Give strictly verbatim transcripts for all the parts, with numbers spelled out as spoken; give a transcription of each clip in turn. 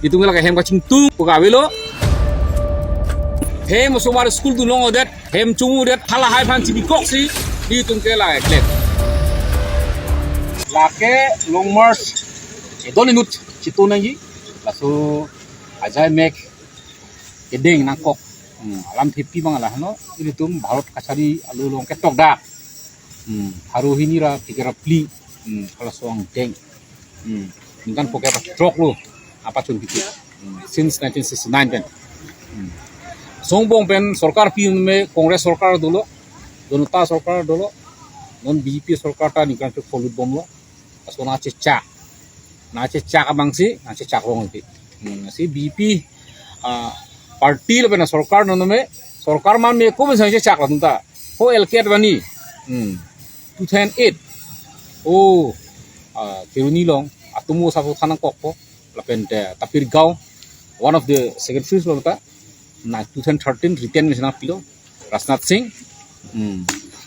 Itum ke lake hem kachingtung pu ke avelo. Hem osomar school dunlong-odet, hem chungudet, halahai aphan chibikoksi, itum ke lake klem. Lake long march, edon inut chitu nangji, laso ajai mek, kedeng nangkok. Hmm, alam thepi abang lahelo, ilitum Bharat Kachari along ketok dak. Hmm, pharo hini ra phlikep ra phli. Hmm, halaso angdeng. Hmm, ningkan phokep ra throk lo apachun pipi. Hmm, since nineteen sixty-nine pen. Hmm. Asong angbong pen sorkar pi me Congress sorkar dolo, Janata sorkar dolo, non B J P sorkar ta ningkan ke pholut bomlo. Laso nangchechak. Nangchechak abangsi, nangchechak rong pi. Hmm, si B J P, ah, party lapen sorkar non me, sorkar man me ko men sang chechak latum ta. Ho L K Advani. Hmm. Two thousand eight. Oh, ah, Kheroni along, atomo sapo than nangkokpo. Lapen te Tapir Gaon, one of the secretaries lo ta. Na two thousand thirteen written message nangpilo Rajnath Singh. Hmm.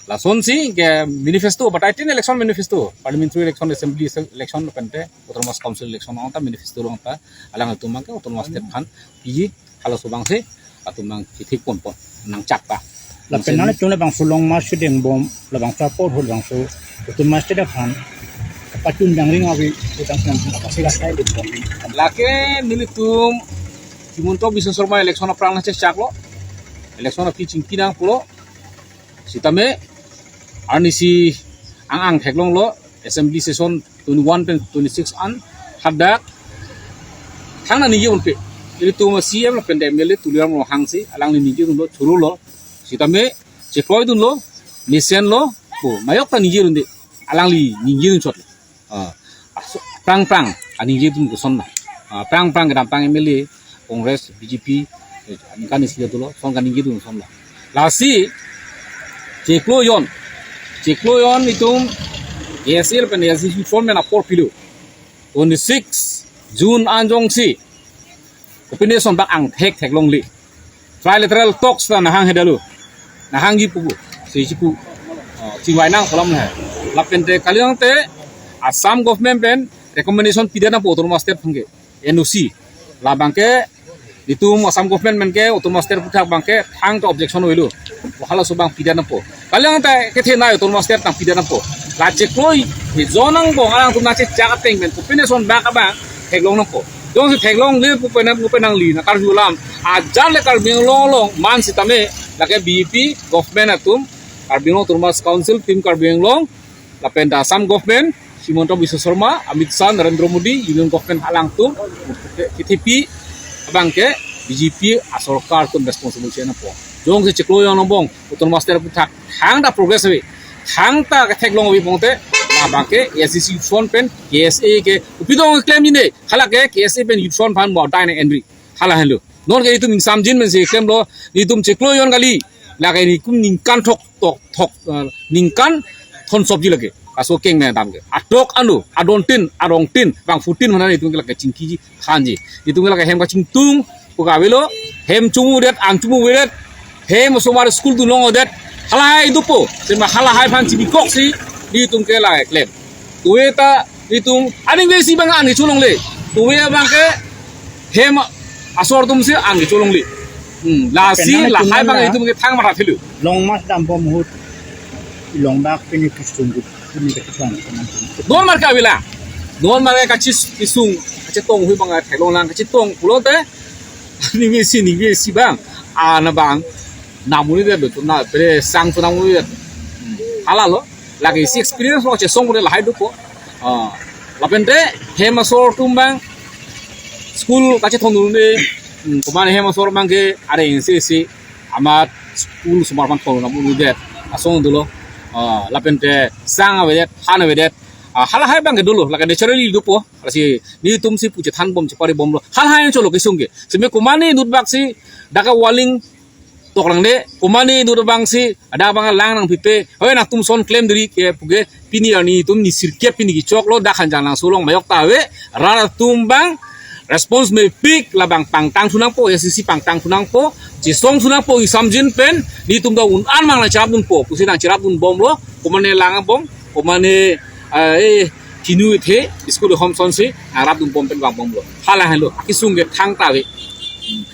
Lasonsi ke manifesto, but I think election manifesto, parliamentary election, assembly election, lapen te autonomous council election along ta manifesto along ta alangtum abang ke autonomous state aphan piji, halaso abangsi atum abang kethek ponpon nangchak ta. Lapen nangtum labangso long march deng bom, labangso apor hol bangso autonomous state aphan kapachun dangring ave, utang sang kapasi kasai deng bom. Lake nelitum Himanta Biswa Sarma election aphrang nangchechaklo. Election aphi chingki nang pulo. Sitame arnisi ang-ang theklonglo, assembly session twenty-one pen twenty-six an hadak thangnat ningje unpe. Ilitum C M lapen M L A Tuliram Ronghang si alangli ningjedunlo, chorolo. Sitame chekloidunlo, mesenlo, bo mayok ta ningjedunde, alangli ningjedun chot. Ah, aso-, prang prang aningjedun koson na. Ah, prang prang kedamtang M L A, Congress, B J P, eh, aningkan isi dolo, son kaningjedun son la. Lasi, cheklo jon, cheklo jon itum A S A lapen A S D C front men apor pilo. Twenty-six June anjongsi, kopine ason bak angthek theklongle. Trilateral talks ta nahang hedalo. Nahangji pupu, si chipu. Oh, chingvai nang kolam na. Lapen te kaliang te Assam government pen recommendation pidet nangpo autonomous state aphan ke, N O C. Labang ke, itum Assam government pen ke autonomous state aphuthak abang ke thangta objection avelo. Halaso abang pidet nangpo. Kaliang ta kethenei autonomous state nangpidet nangpo. La chekloi, he jon angbong alangtum nangchechak ateng pen kopine ason bak abang theklong nangpo. Jongsi theklongle pu pen pu pen nangli nangkarju alam. Ajat le Karbi Anglong along man sitame lake B J P government atum, Karbi Anglong Autonomous Council, Team Karbi Anglong, lapen ta Assam government, Himanta Biswa Sarma, Amit Shah, Narendra Modi, Union government alangtum kethepi abang ke B J P asorkar atum responsible si nangpo. Jongsi cheklo jon angbong autonomous state aphuthak thangta progress ave, thangta ketheklong ave pulote, labang ke A S D C front pen K S A ke kopi dong klemji ne, hala ke K S A pen front aphan mo dai ne enri, hala henlo. Non ke itum ingsamjin pensi klemlo, itum cheklo jon kali, lake nikum ningkan thok, thok, thok, eh, ningkan thon sopji lake. Aso keng me dam ke. Atok anu, adon tin, adong tin, bang fourteen mana itum ke lake chingkiji thanji. Itum ke lake hem kachingtung pu ke avelo, hem chungudet, ang chungudet, hem osomar school dunlong-odet, halahai dopo, sema halahai aphan chibikoksi, itum ke lake klem. Tuwe ta itum aningve isi abang ang cholongle. Tuwe abang ke hem asor atumsi ang cholongle. Hmm, lasi lahai abang itum ke thang matha thelu. Long march dambom ahut, long bak pini kisung gut, pini kisung. Non mar ke avela. Non mar ke kachis kisung, kachetong hui abang theklong lang, kachetong pulote. Aningve isi, aningve isi abang. Ana abang. Namuni de betul na, bre sang tu namuni de. Hmm. Hala lo. Lake isi experience lo, chesong pune lahai dopo. Ah. Lapen te, hem asor atum abang school kachethon dun de. Hmm, komat hem asor abang ke areng isi isi amat school osomar aphan thon dun amu de. Asong dolo. Ah, lapen te sang avedet, han avedet. Ah, halahai abang ke dolo, lake naturally dopo. Lasi nitumsi pu chethan bom, chepari bomlo. Halahai cholo kisung ke. Seme komat inut bak si dak ke waling tok lang de, komat inut abang si, ada abang lang nangpipe, hoi nangtum son klem diri ke puke, pini arni itum ni sirkep pini kechoklo, dak Hanjanglangso along mayok ta ave, rat atum abang, response mepik, labang pangtang thu nangpo, A S D C pangtang thu nangpo, chesong thu nangpo, ingsamjin pen, nitum ta un-an abang nangcherap dunpo, pusi nangcherap dun bomlo, komat ne lang bom, komat ne, eh, Chinu ithe, school hom sonsi, arap dum pom pen vang bomlo. Hala henlo, akesung ke thangta ave.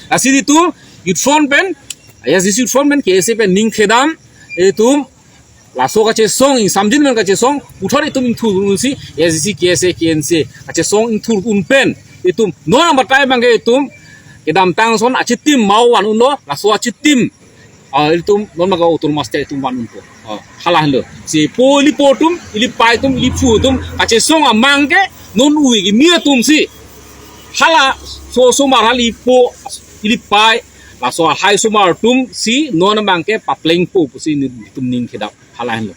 Lasi itum, youth front pen, A S D C youth front pen, K S A pen, ning khedam, itum, laso kachesong, ingsamjin pen kachesong, puthot itum ingthur un si, A S D C, K S A, K N C, kachesong ingthur un pen, itum, non nang batai abang ke itum, kedamtang ason, achitim mau van unlo, laso achitim, ah, itum, non maga utul master itum van unpo. Ah, hala henlo. Si po ili po atum, ili pai atum, ili phu atum, kachesong amang ke, non ui kimi atum si. Hala, so, osomar hala ili po, ili pai, laso ahai osomar atum si, non abang ke paplengpo pusi itum ning khedam. Hala henlo.